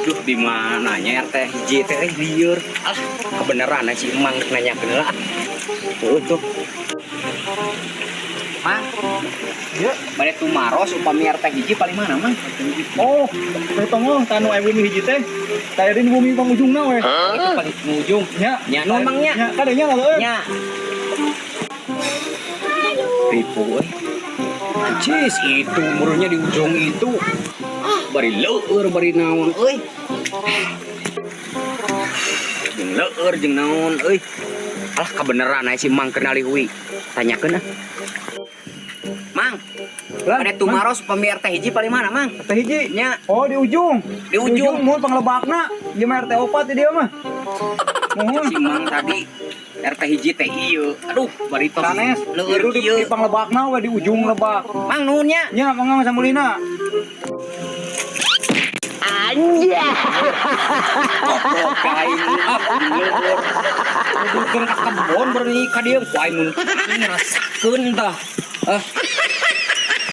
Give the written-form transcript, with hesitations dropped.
Duh, di mananya RT hiji teh eh, lieur. Ah, kebenaran si Emang nanyakeun lah. Tuh, tuh. Mang, Ya. bade tumaros upami RT hiji paling mana, Mang? Oh, teu tah nu aya bumi hiji teh. Tah di bumi pangujungna we. Itu paling ujung. Nya. Nya, nuhun, Mang, nya. Nya, kadenya lalu euy. Nya. Ripu euy. Anjis, itu murnya di ujung itu. Ah, bari leueur bari naon euy. Jeung leueur jeung naon euy. Alah, kebenaran aya si Mang kenali hui. Tanyakeun ah. Mang, Lah, bade tumaros upami RT hiji paling mana, Mang? RT hiji. Nya. Oh, di ujung. Di ujung. Mun panglebakna. Ieu mah RT 4 di dieu mah. Muhun. Si Mang tadi RT hiji teh ieu. Aduh, bari tos Sanes, leueur itu di, ieu. di panglebakna we di ujung lebak. Mang, nuhun nya. Nya, mangga samulina. Anjay. Goblok aing ah leueur. Nuduhkeun ka kebon berani ka dieu ku aing mun ngerasakeun tah. Ah.